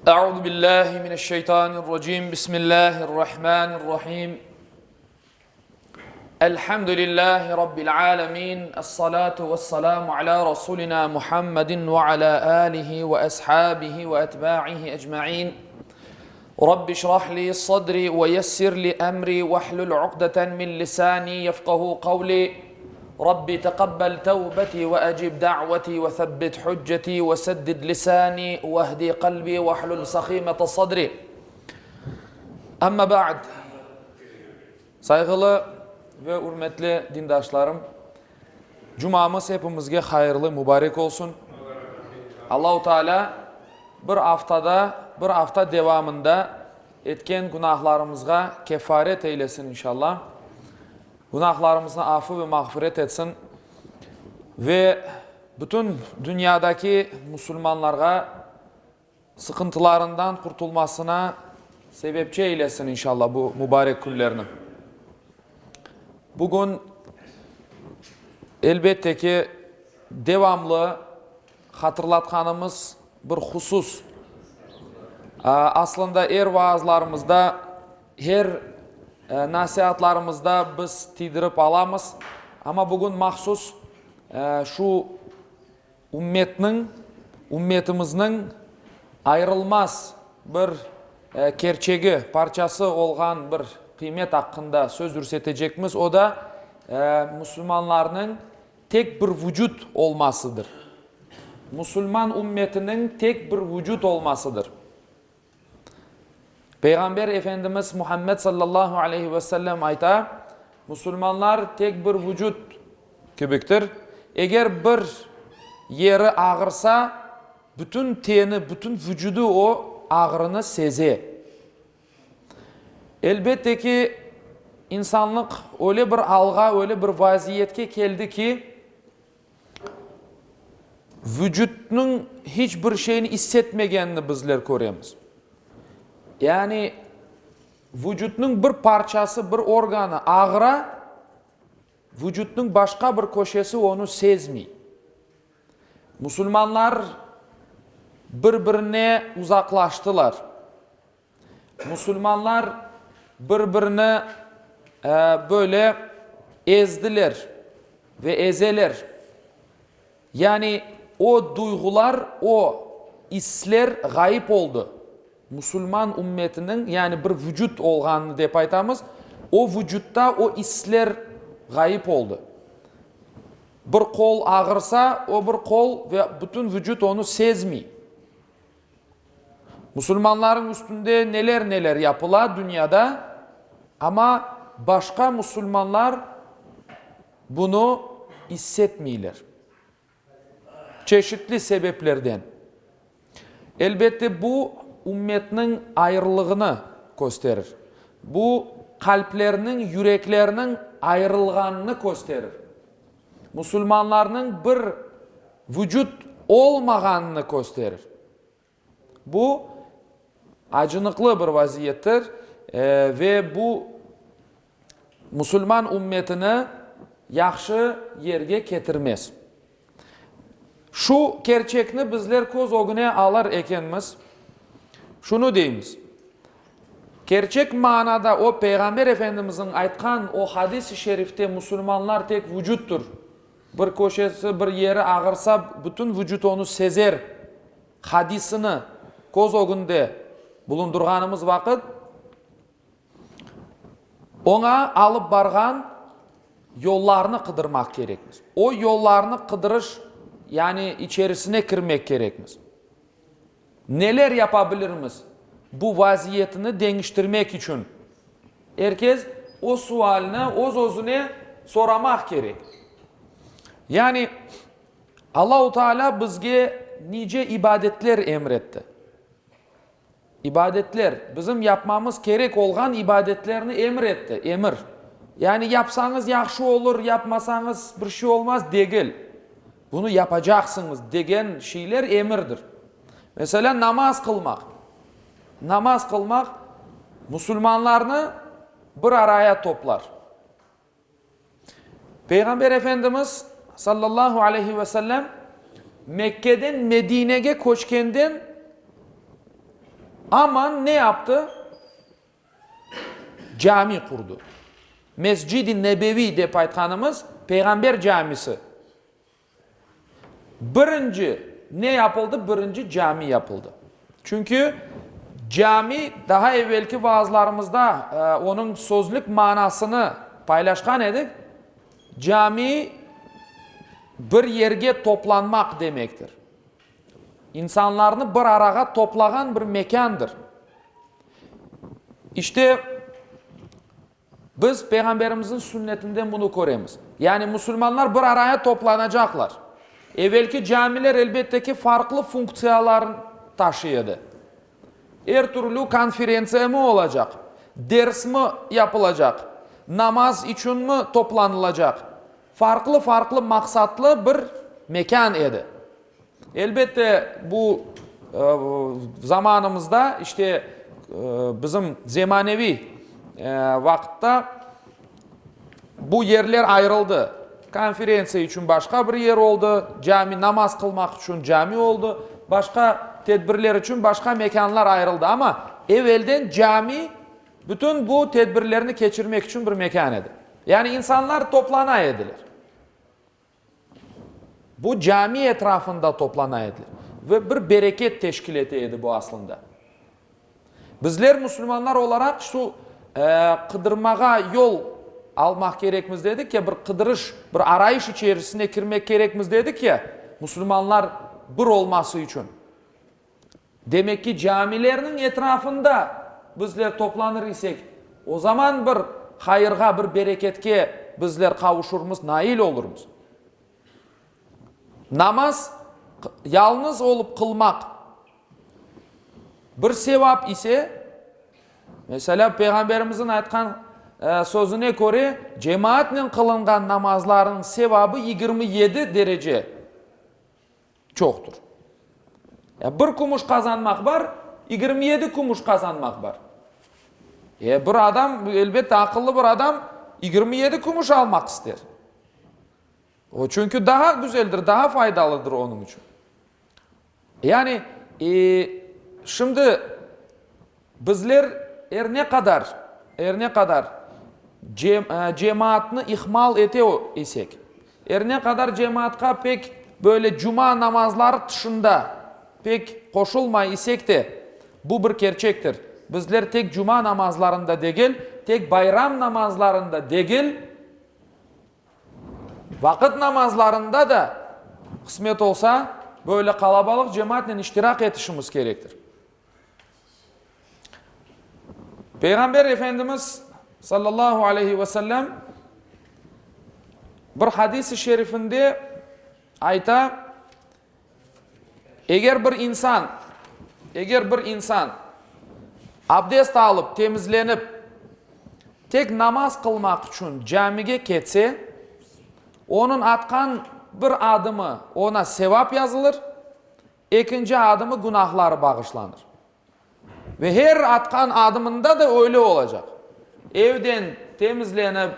Euzu billahi mineşşeytanirracim. Bismillahirrahmanirrahim. Elhamdülillahi rabbil alamin. Essalatu vesselamu ala rasulina Muhammedin ve ala alihi ve ashabihi ve etba'ihi ecmaîn. Rabbi şrah li sadri ve yessir li emri vehlul uqdeten min lisani yefkahu kavli. Rabbi teqabbel tevbeti ve ecib da'veti ve sebbit hücceti ve seddid lisani vehdi kalbi vehlul sahimete sadri. Amma ba'd. Sayğılı ve ürmetli dindaşlarım, Cumamız hepimizge hayırlı, mübarek olsun. Allahu Teala bir aftada, bir afta devamında etken günahlarımızğa kefaret eylesin inşallah. Günahlarımıznı afu ve mağfiret etsin ve bütün dünyadaki musulmanlarğa sıqıntılarından qurtulmasına sebepçi eylesin inşallah bu mübarek künlerni. Bugün elbette ki devamlı hatırlatqanımız bir husus, aslında er vaazlarımızda, her nasiatlarımızda biz tiydirip alamız, amma bugün mahsus şu Ümmetniñ, ümmetimizniñ ayırılmaz bir kerçegi, parçası olğan bir qıymet aqqında söz yürsetecekmiz, o da, musulmanlarnıñ tek bir vucut olmasıdır. Musulman ümmetiniñ tek bir vucut olmasıdır. Peyğamber Efendimiz Muhammed sallallahu aleyhi ve sellem ayta, Musulmanlar tek bir vucut kibiktir. Eger bir yeri ağırsa, bütün teni, bütün vucudı o ağrını seze. Elbette ki, insanlıq öyle bir alğa, öyle bir vaziyetke keldi ki, Vücutnıñ hiç bir şeyni issetmegenini bizler köremiz. Yani, vücutnıñ bir parçası, bir organı ağıra, vücutnıñ başqa bir köşesi onı sezmey. Musulmanlar bir-birine uzaqlaştılar. Musulmanlar bir-birini böyle ezdiler ve ezeler. Yani o duyğular, o isler ğayıp oldı. Musulman ümmetiniñ, yani bir vucut olğanını dep aytamız, o vucutta o isler ğayıp oldı. Bir qol ağırsa, o bir qol ve bütün vucut onı sezmey. Musulmanlarıñ üstünde neler-neler yapıla dünyada, amma başqa musulmanlar bunı issetmeyler. Çeşitli sebeplerden. Elbette, bu ümmetniñ ayırılığını kösterir. Bu qalplerniñ, yüreklerniñ ayırılğanını kösterir. Musulmanlarnıñ bir vucut olmağanını kösterir. Bu acınıqlı bir vaziyettir ve bu musulman ümmetini yahşı yerge ketirmez. Şu kerçekni bizler köz ögüne alır ekenmiz, şunı deymiz, kerçek manada o Peyğamber Efendimizniñ aytqan o hadis-i şerifte musulmanlar tek vucuttır, bir köşesi, bir yeri ağırsa, bütün vucut onı sezer hadisini köz ögünde bulundırğanımız vaqıt, Oña alıp barğan yollarnı qıdırmaq kerekmiz. O yollarnı qıdırış, yani içerisine kirmek kerekmiz. Neler yapa bilirmiz bu vaziyetni deñiştirmek içün? Er kes o sualni öz-özüne soramaq kerek. Yani Allahu Teala bizge nice ibadetler emretti. İbadetler, bizim yapmamız kerek olğan ibadetlerni emir etti, emir. Yani yapsañız yahşı olur, yapmasañız bir şey olmaz degil. Bunı yapacaqsıñız degen şeyler emirdir. Meselâ, namaz qılmaq. Namaz qılmaq musulmanlarnı bir araya toplar. Peyğamber Efendimiz, sallallahu aleyhi ve sellem, Mekkeden Medinege köçkenden. Aman ne yaptı? Cami qurdı. Mescid-i Nebevi dep aytqanımız Peyğamber camisi. Birinci ne yapıldı? Birinci cami yapıldı. Çünki cami, daha evelki vaazlarımızda onıñ sözlük manasını paylaşqan edik, cami bir yerge toplanmaq demektir. İnsanlarnı bir arağa toplağan bir mekândır. İşte, biz Peyğamberimizniñ sünnetinden bunı köremiz. Yani musulmanlar bir araya toplanacaqlar. Evelki camiler, elbette ki, farqlı funktsiyalar taşıy edi. Er türlü konferentsiyamı olacaq, dersmi yapılacaq, namaz içünmi toplanılacaq, farqlı-farqlı maqsatlı bir mekân edi. Elbette, bu zamanımızda, işte, bizim zemaneviy vaqıtta bu yerler ayırıldı. Konferentsiya içün başqa bir yer oldı, cami, namaz qılmaq içün cami oldı, başqa tedbirler içün başqa mekânlar ayırıldı. Amma evelden cami bütün bu tedbirlerni keçirmek içün bir mekân edi. Yani insanlar toplana ediler. Bu cami etrafında toplana ediler ve bir bereket teşkil ete edi bu aslında. Bizler musulmanlar olaraq şu qıdırmağa yol almaq kerekmiz dedik ya, bir qıdırış, bir arayış içerisine kirmek kerekmiz dedik ya, musulmanlar bir olması içün. Demek ki, camilerniñ etrafında bizler toplanır isek, o zaman bir hayırğa, bir bereketke bizler qavuşurmız, nail olurmız. Namaz yalnız olıp qılmaq bir sevap ise, meselâ, Peyğamberimizniñ aytqan sözüne köre, cemaatnen qılınğan namazlarnıñ sevabı 27 derece çoqtur. Ya bir kümüş qazanmaq bar, 27 kümüş qazanmaq bar. E, bir adam, elbette, aqıllı bir adam 27 kümüş almaq ister. O çünki daha güzeldir, daha faydalıdır onıñ içün. Yani, e, şimdi bizler er ne qadar, er ne qadar cemaatnı ihmal ete isek, er ne qadar cemaatqa pek böyle cuma namazları tışında pek qoşulmay isek de, bu bir kerçektir, bizler tek cuma namazlarında degil, tek bayram namazlarında degil, Vaqıt namazlarında da, qısmet olsa, böyle qalabalıq cemaatnen iştirak etişimiz kerektir. Peyğamber Efendimiz sallallahu aleyhi ve sellem bir hadis-i şerifinde ayta, Eger bir insan, eger bir insan abdest alıp, temizlenip, tek namaz qılmaq içün camige ketse, onıñ atqan bir adımı oña sevap yazılır, ekinci adımı günahları bağışlanır. Ve her atqan adımında da öyle olacaq. Evden temizlenip,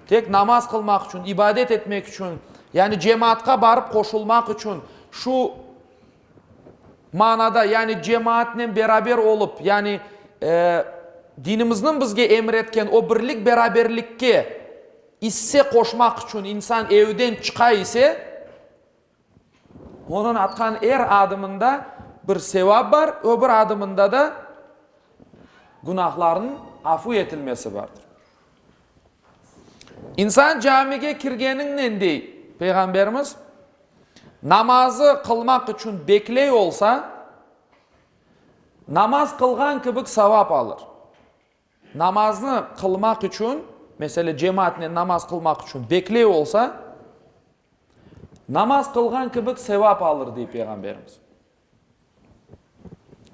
tek namaz qılmaq içün, ibadet etmek içün, yani cemaatqa barıp qoşulmaq içün, şu manada, yani cemaatnen beraber olıp, yani dinimizniñ bizge emir etken o birlik-beraberlikke isse qoşmaq içün insan evden çıqa ise, Onıñ atqan er adımında bir sevap bar, öbür adımında da günahlarınıñ afu etilmesi bardır. İnsan camige kirgeniñnen, dey Peyğamberimiz, namazı qılmaq içün bekley olsa, namaz qılğan kibik savap alır. Namaznı qılmaq içün, meselâ, cemaatnen namaz qılmaq içün bekley olsa, namaz qılğan kibik sevap alır, dey Peyğamberimiz.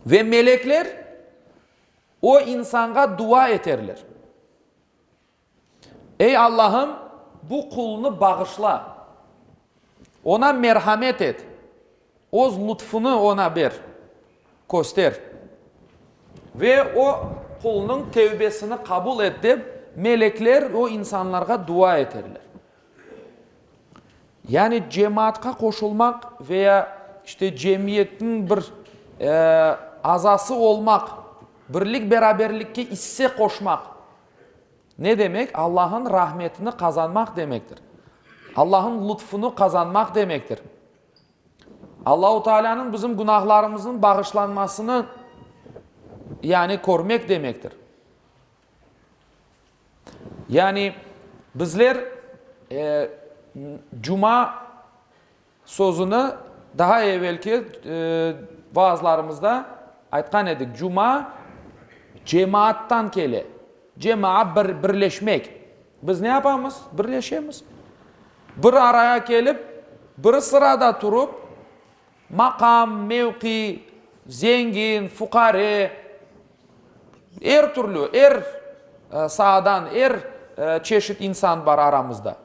Ve melekler o insanğa dua eterler. Ey, Allahım, bu qulnı bağışla, oña merhamet et, Öz lutfunı oña ber, köster, ve o qulnıñ tevbesini qabul et, dep, melekler o insanlarğa dua eterler. Yani cemaatqa qoşulmaq veya işte cemiyetniñ bir azası olmaq. Birlik-beraberlikke isse qoşmaq ne demek? Allah'ın rahmetini qazanmaq demektir. Allah'ın lutfunı qazanmaq demektir. Allahu Teala'nıñ bizim günahlarımıznıñ bağışlanmasını yani körmek demektir. Yani bizler e, cuma sözüni daha evelki e, vaazlarımızda aytqan edik. Cuma cemaattan kele. Cemaat bir, birleşmek. Biz ne yapamız? Birleşemiz. Bir araya kelip, bir sırada turıp, maqam, mevqi, zengin, fuqare, er türlü, er saadan, er çeşit insan bar aramızda.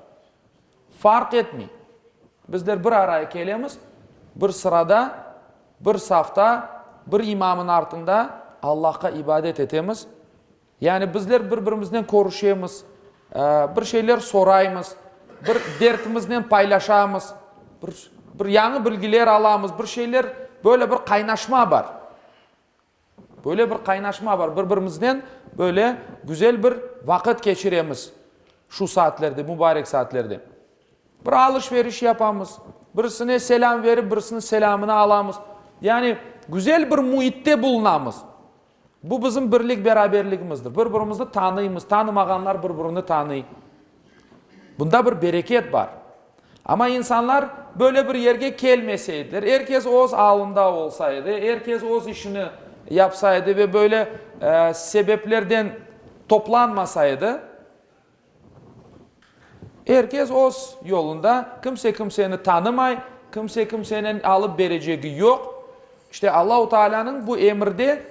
Farq etmey. Bizler bir araya kelemiz, bir sırada, bir safta, bir imamın artında Allahqa ibadet etemiz. Yani bizler bir-birimiznen körüşemiz, bir şeyler soraymız, bir dertimiznen paylaşamız, bir, bir yañı bilgiler alamız, bir şeyler, böyle bir qaynaşma bar. Böyle bir qaynaşma bar, bir-birimiznen böyle güzel bir vaqıt keçiremiz şu saatlerde, mübarek saatlerde. Bir alış-veriş yapamız, birisine selâm verip, birisiniñ selâmını alamız. Yani güzel bir müitte bulunamız. Bu bizim birlik-beraberligimizdir. Bir-birimizni tanıymız, tanımağanlar bir-birini tanıy. Bunda bir bereket bar. Amma insanlar böyle bir yerge kelmeseydiler, er kes öz alında olsa edi, er kes öz işini yapsa edi ve böyle sebeplerden toplanmasa edi, Er kes öz yolunda, kimse kimseni tanımay, kimse kimsenen alıp berecegi yoq. İşte Allahu Taalânıñ bu emirde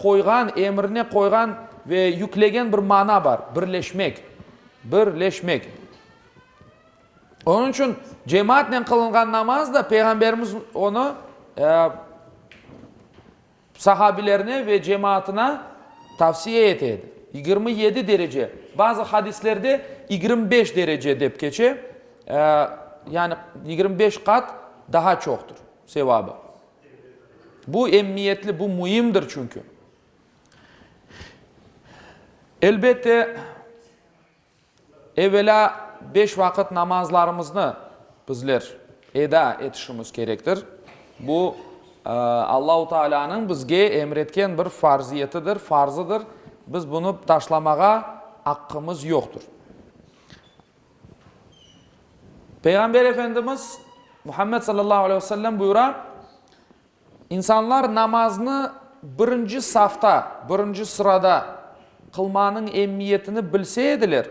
qoyğan, emirine qoyğan ve yüklegen bir mana bar, birleşmek, birleşmek. Onıñ içün cemaatnen qılınğan namaz da Peyğamberimiz onı Sahabilerine ve cemaatına tavsiye ete edi. 27 derece, bazı hadislerde 25 derece dep keçe, yani 25 qat daha çoqtır sevabı. Bu emmiyetli, bu müimdir çünki. Elbette, Evelâ beş vaqıt namazlarımıznı bizler eda etişimiz kerektir. Bu, Allahu Taalânıñ bizge emretken bir farziyetidir, farzıdır. Biz bunı taşlamağa aqqımız yoqtır. Peyğamber Efendimiz Muhammed sallallahu aleyhi ve sellem buyura, İnsanlar namaznı birinci safta, birinci sırada qılmanıñ emiyetini bilse ediler,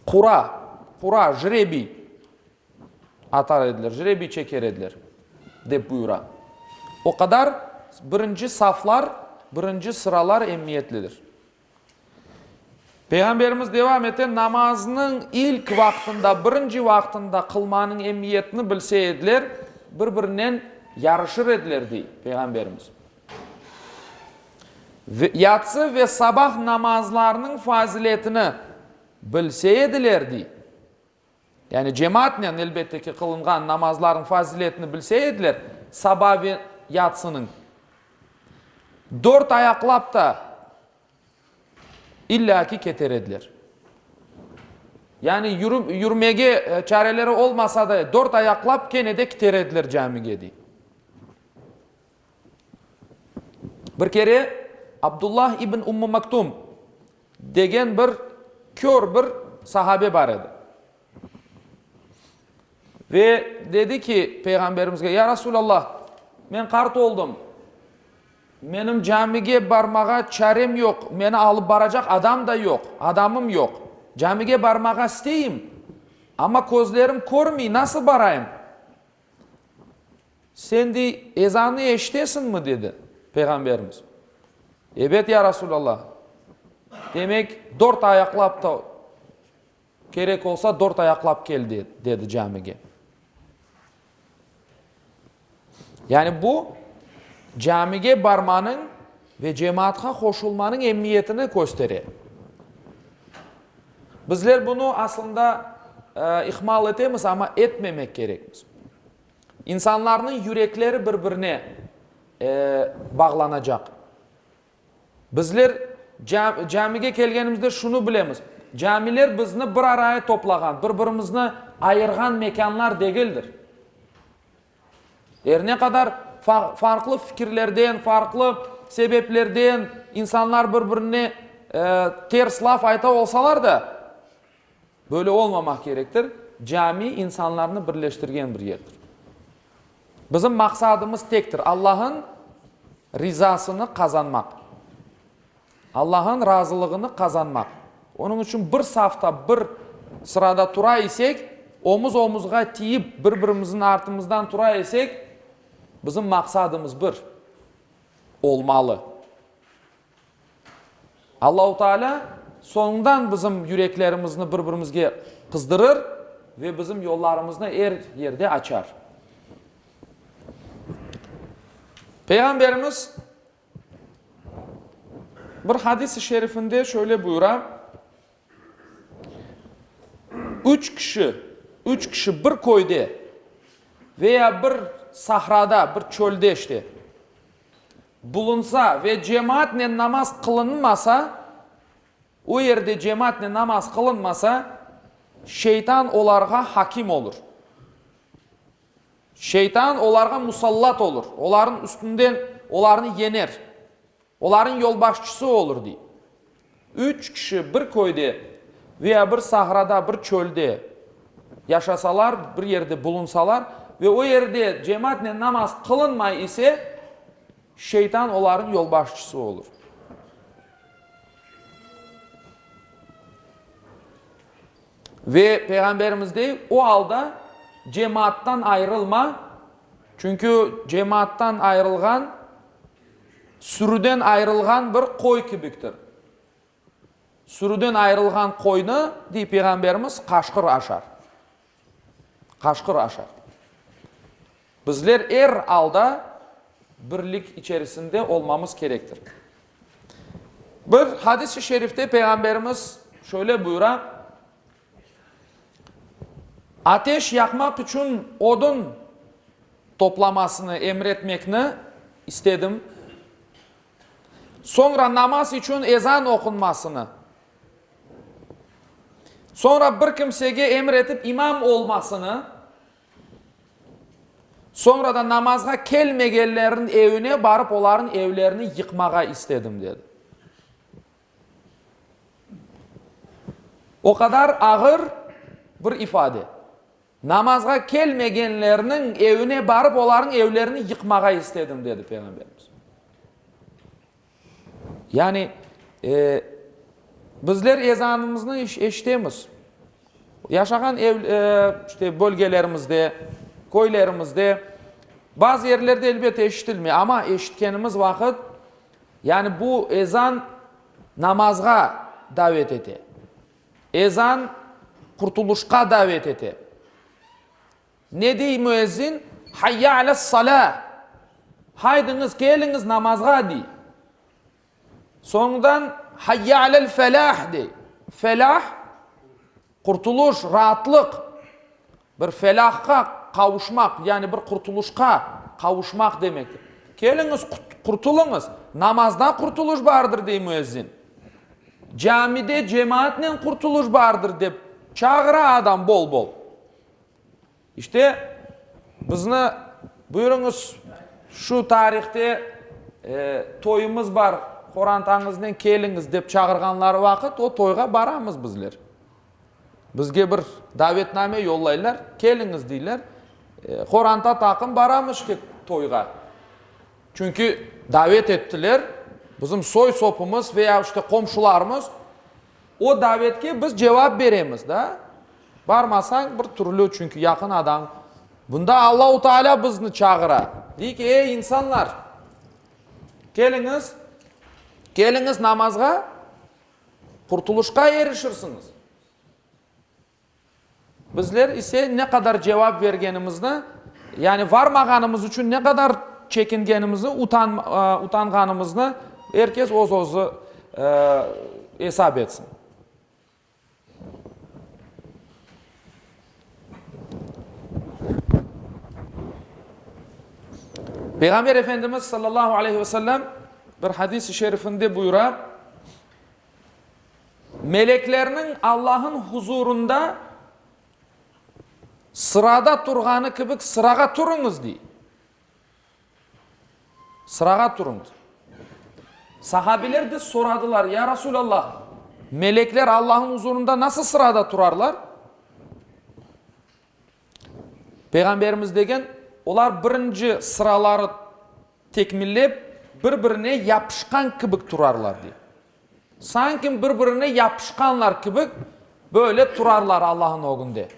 qura, qura, jrebiy, atar ediler, jrebiy çeker ediler, dep buyura. O qadar birinci saflar, birinci sıralar emiyetlidir. Peyğamberimiz devam ete, Namaznıñ ilk vaqtında, birinci vaqtında qılmanıñ emiyetini bilse ediler, bir-birinen yarışır ediler, dey Peyğamberimiz. Ve yatsı ve sabah namazlarınıñ faziletini bilse ediler, dey. Yani cemaatnen, elbette ki, qılınğan namazlarnıñ faziletini bilse ediler, saba ve yatsınıñ. Dört ayaqlap da illâ ki keter ediler. Yani yürümege çareleri olmasa da, dört ayaqlap kene de kiter ediler camige, dey. Bir kere Abdullah ibn Ummu Maktum degen bir kör bir sahabe bar edi. Ve dedi ki Peyğamberimizge, Ya Rasulallah, men qart oldım, menim camige barmağa çarem yoq, meni alıp baracaq adam da yoq, adamım yoq. Camige barmağa isteyim, amma közlerim körmey, nasıl barayım? Sen, dey, ezannı eşitesiñmi? dedi Peyğamberimiz. Ebet, ya Rasulallah. Demek, dört ayaqlap da, kerek olsa, dört ayaqlap kel, dedi camige. Yani bu, camige barmanıñ ve cemaatqa qoşulmanıñ emiyetini köstere. Bizler bunı aslında ihmal etemiz, amma etmemek kerekmiz. İnsanlarnıñ yürekleri bir-birine. bağlanacaq. Bizler camige kelgenimizde şunı bilemiz, camiler bizni bir araya toplağan, bir-birimizni ayırğan mekânlar degildir. Er ne qadar farqlı fikirlerden, farqlı sebeplerden insanlar bir-birine ters laf ayta olsalar da, böyle olmamaq kerektir, cami insanlarnı birleştirgen bir yerdir. Bizim maqsadımız tektir, Allah'ın rizasını qazanmaq. Allah'ın razılığını qazanmaq. Onıñ içün bir safta, bir sırada tura isek, omuz-omuzğa tiyip, bir-birimizniñ artımızdan tura isek, bizim maqsadımız bir olmalı. Allahu Teala soñundan bizim yüreklerimizni bir-birimizge qızdırır ve bizim yollarımıznı er yerde açar. Peyğamberimiz bir hadis-i şerifinde şöyle buyura, Üç kişi, üç kişi bir köyde veya bir sahrada, bir çölde işte, bulunsa ve cemaatnen namaz qılınmasa, o yerde cemaatnen namaz qılınmasa, şeytan olarğa hakim olur. Şeytan olarğa musallat olur, olarnıñ üstünden olarnı yener, olarnıñ yolbaşçısı olur, dey. Üç kişi bir köyde veya bir sahrada, bir çölde yaşasalar, bir yerde bulunsalar ve o yerde cemaatnen namaz qılınmay ise, şeytan olarnıñ yolbaşçısı olur. Ve Peyğamberimiz dey, o alda cemaattan ayırılma, çünki cemaattan ayırılğan, sürüden ayırılğan bir qoy kibiktir. Sürüden ayırılğan qoynı, dey Peyğamberimiz, qaşqır aşar. Qaşqır aşar. Bizler er alda birlik içerisinde olmamız kerektir. Bir hadis-i şerifte Peyğamberimiz şöyle buyura, Ateş yaqmaq içün odun toplamasını emretmekni istedim. Soñra namaz içün ezan oqunmasını, soñra bir kimsege emir etip imam olmasını, Soñra da namazğa kelmegenlerniñ evine barıp, olarnıñ evlerini yıqmağa istedim, dedi. O qadar ağır bir ifade. Namazğa kelmegenlerniñ evine barıp, olarnıñ evlerini yıqmağa istedim, dedi Peyğamberimiz. Yani, e, bizler ezanımıznı eşitemiz. Yaşağan ev, e, işte, bölgelerimizde, köylerimizde, bazı yerlerde elbette eşitilmey, amma eşitkenimiz vaqıt, yani bu ezan namazğa davet ete. Ezan qurtulışqa davet ete. Ne dey müezzin? Hayya ales-salâ! Haydıñız, keliñiz namazğa, dey. Soñundan Hayya alel-felâh dey. Felâh, qurtuluş, raatlıq. Bir felâhqa qavuşmaq, yani bir qurtuluşqa qavuşmaq demektir. Keliñiz, qurtulıñız, namazda qurtuluş bardır, dey müezzin. Camide cemaatnen qurtuluş bardır, dep çağıra adam bol-bol. İşte, bizni, buyurıñız, şu tarihte toyumız bar, qorantañıznen keliñiz, dep çağırğanları vaqıt, o toyğa baramız bizler. Bizge bir davetname yollaylar, keliñiz deyler, qoranta taqım baramız işte toyğa. Çünki davet ettiler, bizim soy-sopumız veya işte qomşularımız, O davetke biz cevap beremiz, da? Barmasañ, bir türlü, çünki yaqın adam. Bunda Allahu Teala bizni çağıra. Dey ki, ey insanlar, keliñiz, keliñiz namazğa, qurtulışqa erişirsiñiz. Bizler ise ne qadar cevap bergenimizni, yani varmağanımız içün ne qadar çekingenimizni, utanğanımıznı er kes öz-özü esap etsin. Peyğamber Efendimiz sallallahu aleyhi ve sellem bir hadis-i şerifinde buyura, Meleklerniñ Allah'ın huzurunda sırada turğanı kibik sırağa turuñız, dey. Sırağa turuñız. Sahabiler de soradılar, Ya Rasulallah, melekler Allah'ın huzurunda nasıl sırada turarlar? Peyğamberimiz degen, olar birinci sıraları tekmillep, bir-birine yapışqan kibik turarlar, dey. Sanki bir-birine yapışqanlar kibik böyle turarlar Allah'ın ögünde.